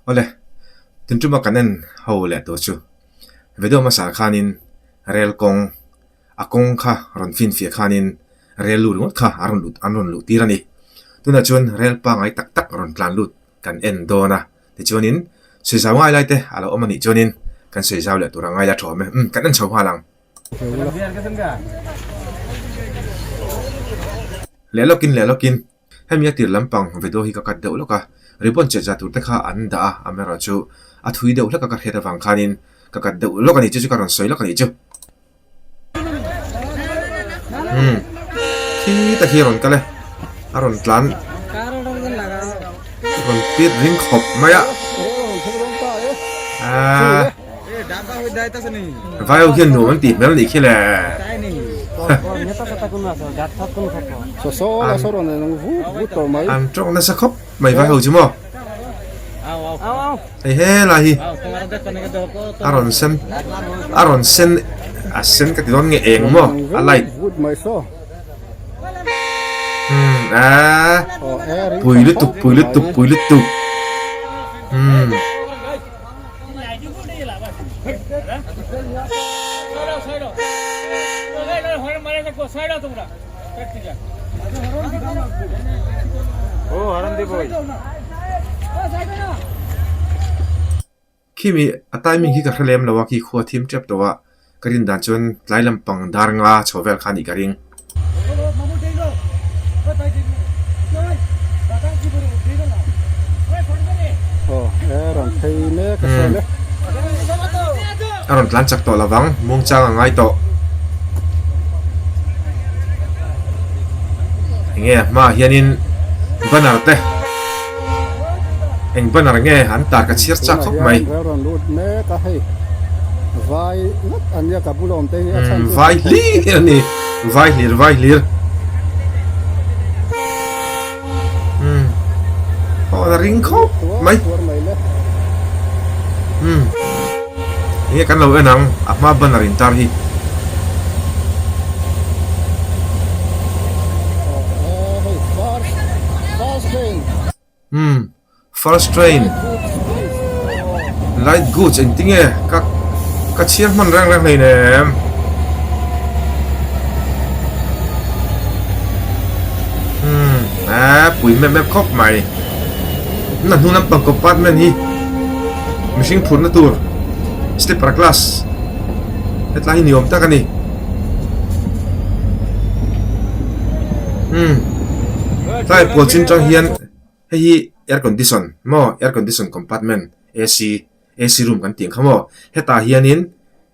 Awle, tun tuma kan en ho leh tur chu video hmasa khanin rel kawng a kawng kha rawn finfiah khanin rel lut ringawt kha a rawn lut an rawn luh tir a ni. Tunah chuan rel pangngai tak tak rawn tlan lut kan en dawn a, tichuanin sawi zau ngai lai te a lo awm a nih chuanin kan sawi zau leh tur a ngai la thawm e. Umm kan en chho nghal ang. Leh lawkin leh lawkin hemi a tir lampang video hi ka cut deuh lawk a, ribbon chet za tur te kha an dah a, amaherawhchu a thui deuh hlek a ka hriat avang khanin ka cut deuh lawk a ni chu chu ka rawn sawi lawk a nih chu. Umm khi tak hi a rawn kal e a rawn tlan rawn pit ring khawp mai a aaa vai ho hian nuam an tih hmel a nih khi le an tawng nasa khawp mai vai ho chu maw. Hei helai hi a rawn sen a rawn sen a sen ka ti dawn nge eng maw a light umm aaa pui lutuk pui lutuk pui lutuk umm. Khimi a timing hi ka hre lem lo a khi khua thim tep tawh a ka rin dan chuan tlai lampang dar nga chho vel kha a nih ka ring. A rawn tlan chak tawh lovang muangchang a ngai tawh. Enge a hmaah hianin banner te eng banner nge an tar ka chhiar chak khawp mai. Vai hlir a ni vai hlir vai hlir. Umm aw a ring khawp mai umm enge kan lo en ang a hma banner in tar hi. Umm first train light goods engtinge ka ka chhiar hman reng reng hleinem. Umm eee pui mep mep khawp mai na hnung lampang compartment hi mihring phurhna tur sleeper class hetlai hi ni awm tak a ni umm tlai pawl chin tang hian hei hi air condition maw air condition compartment A_C A_C room kan tih ang kha maw hetah hianin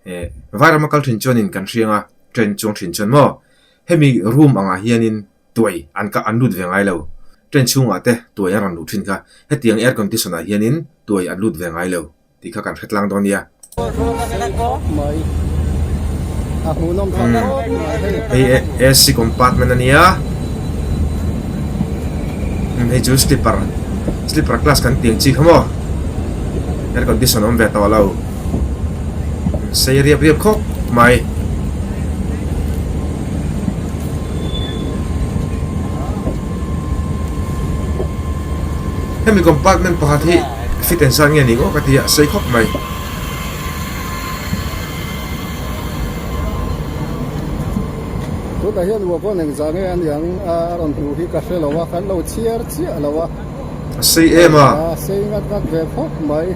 eh vairama kal thin chuanin kan hriang a train chuang thin chuan maw hemi room angah hianin tuai an ka an lut ve ngai lo train chhungah te tuai an rawn luh thin kha hetiang air condition ah hianin tuai an lut ve ngai lo tih kha kan hre tlang dawn nia. Hei AC compartment a nia hei chu sleeper sleeper class kan tih ang chi kha maw air condition awm ve tawh lo sei riap riap khawp mai. Hemi compartment pakhat hi fit and zat nge ni ngawt ka ti a sei khawp mai. Tunah hian uah pawh eng zah nge a niang a rawn hmuh hi ka hre lo a, kan lo chhiar chiah lo a. A sei em a. A sei ngat ngat ve khawp mai.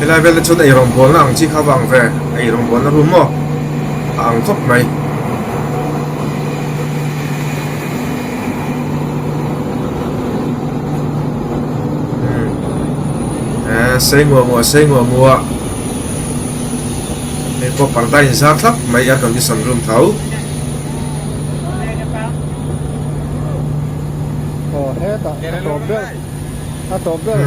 Helai vel te chuan eirawng bawlna ang chi kha vang ve eirawng bawlna room maw a ang khawp mai. Sei nguah nguah sei nguah nguah. Hei pawh parda in zar thlap mai air condition room tho. Aw hetah a tawp ber a tawp ber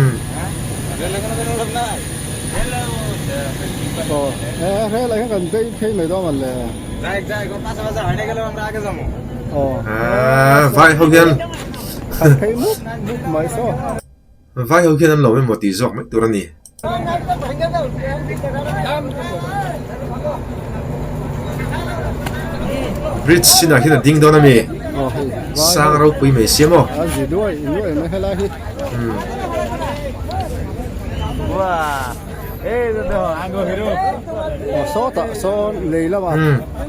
aw he helai hian kan bei phei mai dawn ang le aw Vai ho hian kan phei mup mup mai saw. Vai ho hian an lo emaw tih zawk mai tur a ni. Bridge chinah hian a ding dawn a mi? Sang ropui mai sia maw?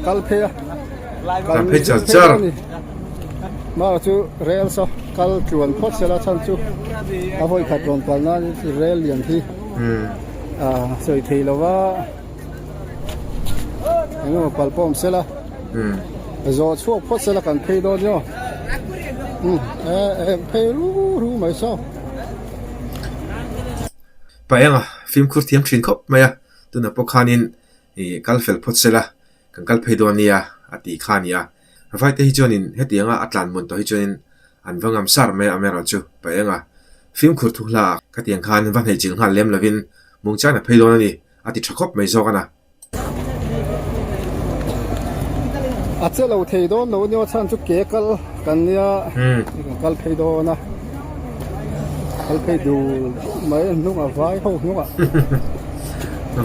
Kal phei char char. Mara chu rel saw kal tluan phawt sela chhan chu a vawi khat rawn kal nan rel lian hi a sawi thei lo va eng emaw pal pawh awm sela zawh chhuak phawt sela kan phei dawn nge aw eh phei ru ru mai saw. Pa enga fimkhur thiam thin khawp mai a tunah pawh khanin ih kal fel phawt sela kan kal phei dawn nia a tih kha a ni a. Vaite hi chuanin hetianga a tlan mun tawh hi chuanin an va ngam sar mai a amaherawh chu pa enga fimkhur thu hla ah khatiang khan va hnaih chilh nghal lem lovin mungchang a phei dawn a ni a ti tha khawp mai zawk a na. A che lo thei dawn lo nia chhan chu ke kal kan nia kan kal phei dawn a kal phei dul mai a hnungah vai ho hnungah.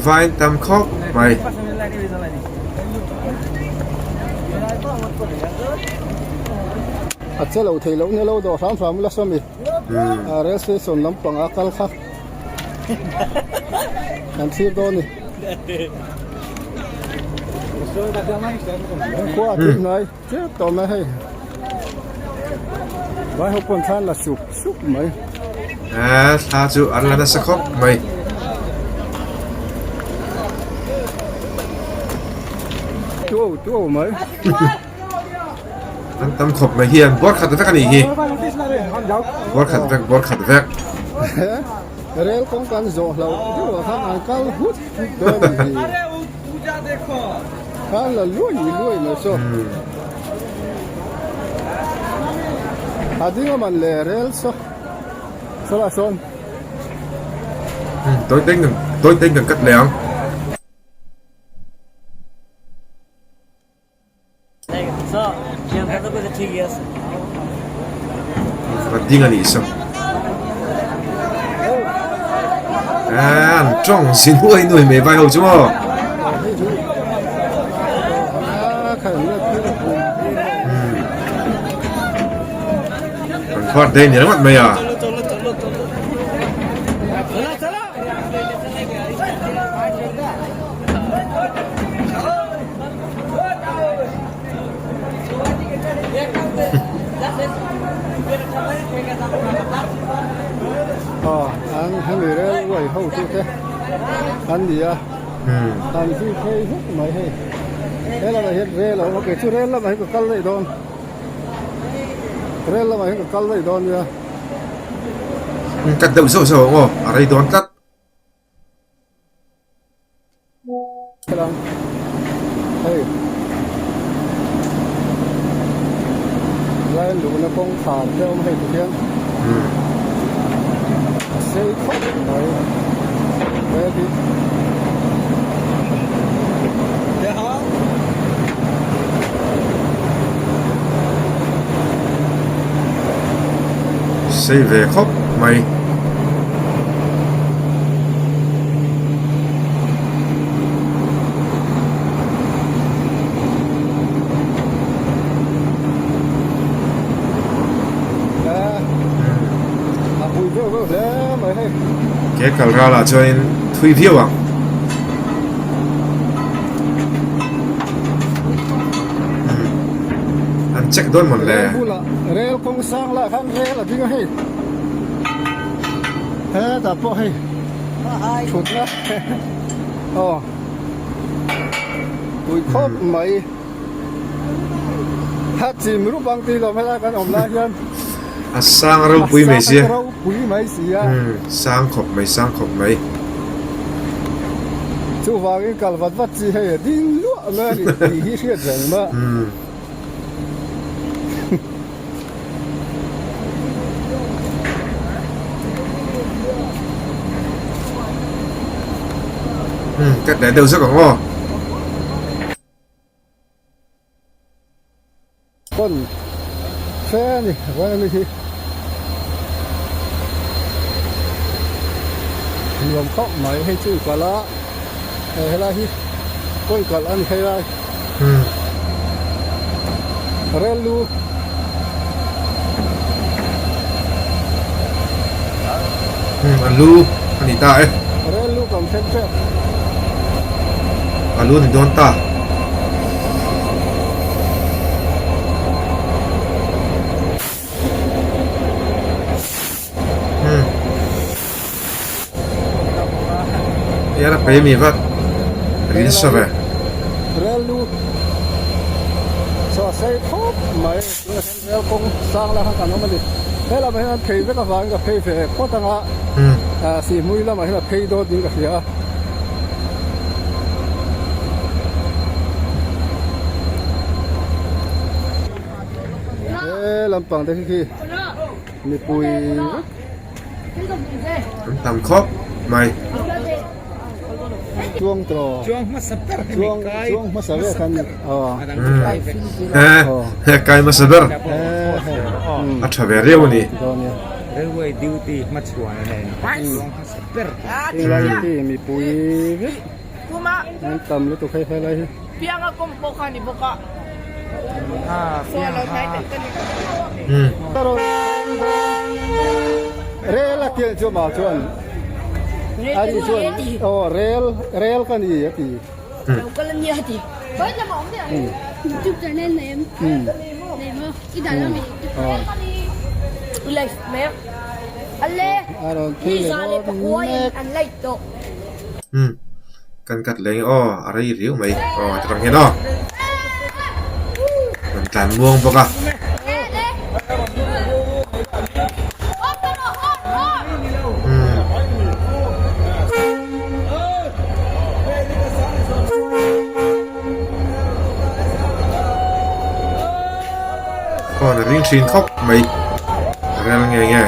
Vai tam khawp mai. A che lo thei loh nia lo dawh hram hram ula sawmi rail station lampang a kal kha kan thlir dawn ni. Khua a tui hnai tep tawh mai hei. Vai ho pawn thla an la sup sup mai. Eee thla chu an la nasa khawp mai. Tuau tuau mai. An tam khawp mai hian bawr khat vek a nih hi. Bawr khat vek bawr khat vek. Rel kawng kan zawh hlauh deuh ah khan an kal hut hut dawn a ni hi. Khan la luai luai mai saw. A ding a man le rel saw saw lah sawn. Tawi teng tawi teng kan cut leh ang. A ding a nih saw. Eee an tawng si nuai nuai mai vai ho chu maw. An khuar daih ni ringawt mai a. An hemi railway ho chu te an ni a an zui phei huk mai hei he lamah hian rail a awm a kei chu rail lamah hian ka kal daih dawn rail lamah hian ka kal daih dawn nia. Kat deuh zauh zauh ang aw a rei dawn tlat. Hei lai luhna kawngkhar te a awm hei tikhian a sei khawp mai ready. Sei ve khawp mai. Ke kal ralah chuanin thui viau ang. An check dawn mawn le. Rel kawng sang lah khan rel a ding a hei. Hetah pawh hei thutna aw pui khawp mai ha chim rup ang tih lawm helai kan awm lai hian a sang ropui mai sia a sang ropui mai sia sang khawp mai sang khawp mai chuvangin kal vat vat chi hei a ding luah mai a ni tih hi hriat reng ma. Hmm, ka teh deuh zawk ang aw. Pawn fe a ni rel hi. Nuam khawp mai hei chu kal a, helai hi. Kawi kalh a ni hei lai. Rel lu. A lu a ni ta e. Rel lu kan thleng tep. A lu a ni dawn ta. Era pe mi vat rin sa ve. Rel lu chaw sei khawp mai tunah hian rel kawng sang lai khan kan awm a ni. He lamah hian an phei vek avangin ka phei ve phawt ang a, Sihhmui lamah hian a phei dawt niin ka hria a. He lampang te khi khi mipui vek. An tam khawp mai. Chuang tawh. Chuang hmasa ber hi mi kai. Chuang hmasa ber khan aw. He kai hmasa ber. A tha ve riau a ni. Railway duty hmachhuan a nei. Chuang hmasa ber. Helai hi mipui vek. An tam lutuk hei helai hi. Pianga kawng pawh kha a ni bawk a. Rel a tiang chu mah chuan a ni chuan aw rel rel ka ni a ti. A rawn phei leh mek. Kan kat leh nge aw a rei riau mai aw ti rang hian aw rawn tlan muang bawk a. Phone a ring thin khawp mai rel nge nge.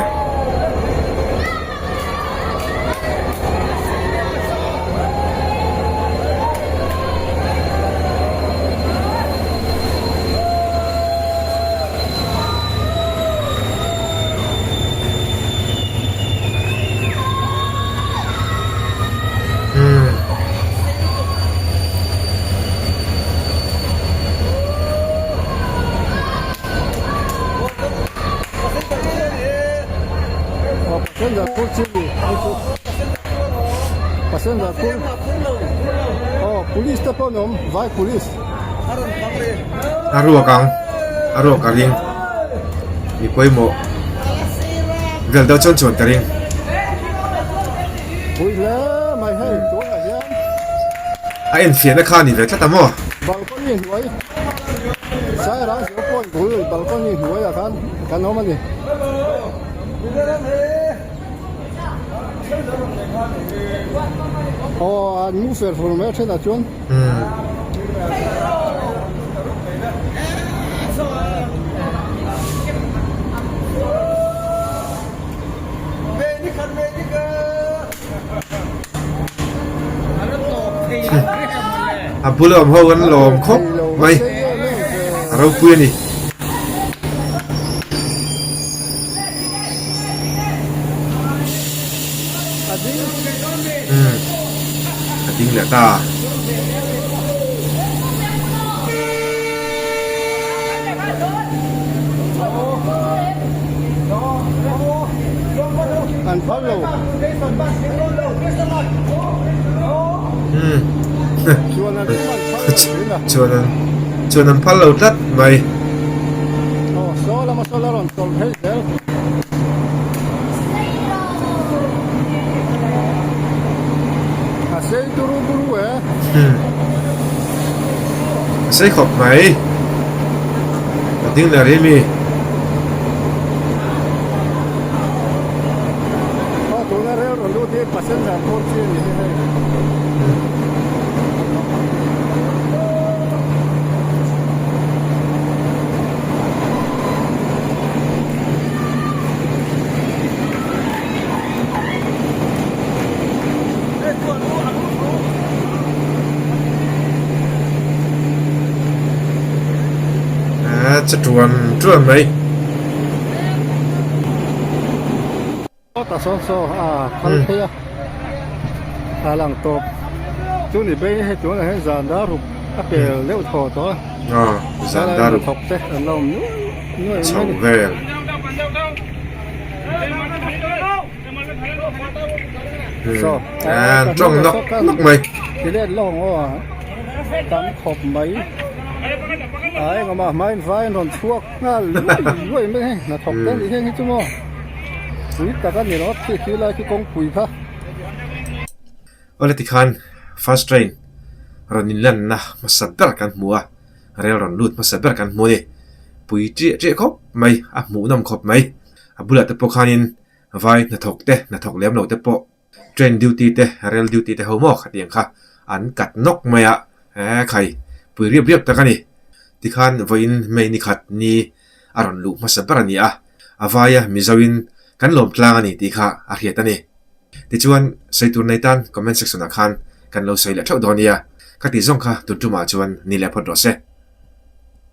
Passenger phur chi ni hei chu passenger phur aw police te pawh an awm vai police a ruak ang a ruak a ring mi pawimawh vel deuh chuan chuan ka ring. Pui hle mai hei tunah hian a enfiahna kha a ni ve tlat a maw? Balcony hnuai Sairang zero point bul balcony hnuaiah khan kan awm a ni. Aw an mu fer fur mai a thenah chuan. A bula awm ho an lawm khawp mai a ropui a ni. Umm a ding leh ta. An phal lo. Umm Chuan an phal lo thin a. Chuan an chuan an phal lo tlat mai. Aw saw lama saw la rawn tawlh phei zel. A sei turu buru e. Umm a sei khawp mai. A ding leh rih mi. Aw tuna rel rawn lut hi passenger phur chi a ni hi hei. A che tuan tuan mai. Ta saw saw a kal phei a a lang tawp. chu ni bei hei tunah hian zan dar ruk a pel deuh thaw tawh a. Aw zan dar ruk. Thawk te an lo awm nuai nuai mai chho vel. Saw an tawng nawk nawk mai. Ti let lawng aw a tam khawp mai. A engawmah hmain vai an rawn chhuak nghal luai luai mai hei hnathawk te anih heng hi chu maw pui tak a ni rawh khi khi lai khi kawngpui kha. Awle tikhan first train rawn inlanna hmasa ber kan hmu a, rel rawn lut hmasa ber kan hmu a ni. Pui ṭiah ṭiah khawp mai, a hmuhnawm khawp mai. A bulah te pawh khanin vai hnathawk te, hnathawk lem lo te pawh train duty te, rail duty te ho maw khatiang kha an kat nawk mai a, he khai pui riap riap tak a ni. Tikhan vawiin May ni khat ni a rawn luh hmasa ber a ni a, a vaia Mizoin kan lawm tlang a ni tih kha a hriat a ni. Tichuan, sawi tur nei tan comment section ah khan kan lo sawi leh theuh dawn nia. Ka tih zawng kha tun tumah chuan ni leh phawt rawh se.